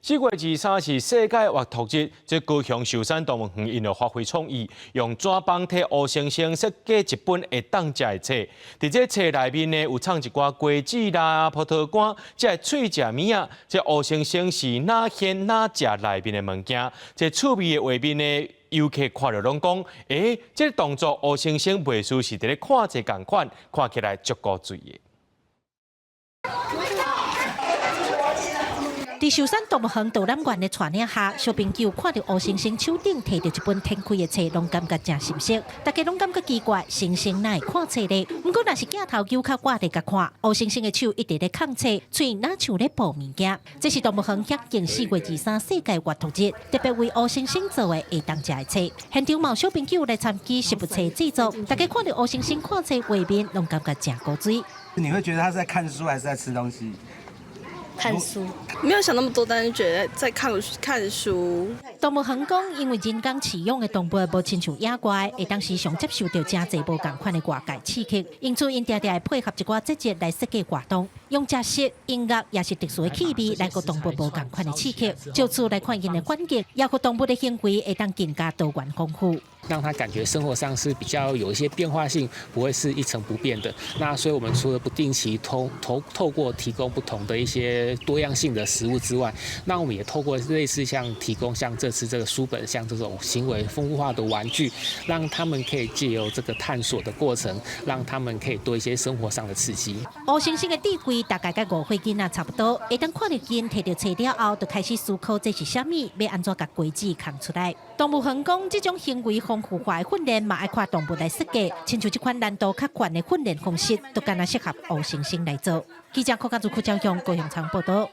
4月23是世界閱讀日，這高雄壽山動物園𪜶就發揮創意，用紙枋替烏猩猩設計一本會當食的冊。佇這冊內面呢，有藏一寡瓜子啦、葡萄乾，這會喙食物仔。這烏猩猩是哪現哪食內面的物件？這趣味的畫面呢，遊客看著攏講，欸，這個動作烏猩猩袂輸是佇咧看冊仝款，看起來足古錐的。佇壽山動物園導覽員的帶領下，小朋友看著烏猩猩手頂提著一本展開的冊，攏感覺誠新鮮。大家攏感覺奇怪，猩猩哪會看冊咧？毋過若是鏡頭扭較倚來共看，烏猩猩的手一直咧囥冊，喙若像咧哺物件。這是動物園響應4月23世界閱讀日，特別為烏猩猩做的會當食的冊。現場嘛有小朋友來參與實物冊製作，大家看著烏猩猩看冊畫面，攏感覺誠古錐。你會覺得他是在看書還是在吃東西？看書，沒有想那麼多，但是覺得在看看書。動物園講，因為人工飼養的動物無親像野外，會當時常接受著誠濟無仝款的外界刺激，因此𪜶定定會配合一寡節日來設計活動，用食食、音樂抑是特殊的氣味來予動物無仝款的刺激，藉此來看𪜶的反應，也予動物的行為會當更加多元豐富。讓他感覺生活上是比較有一些變化性，不會是一成不變的。那所以，我們除了不定期透過提供不同的一些多樣性的食物之外，那我們也透過類似像提供像這次這個書本，像這種行為豐富化的玩具，讓他們可以借由這個探索的過程，讓他們可以多一些生活上的刺激。烏猩猩的智慧大概佮5歲囡仔差不多，會當看著𪜶提著冊了後，就開始思考這是啥物，欲按怎共瓜子囥出來。動物園講，這種行為豐富化的訓練嘛愛看動物來設計，親像這款難度較懸的訓練方式，都敢若適合烏猩猩來做。記者柯家祖、柯昭雄高雄場報道。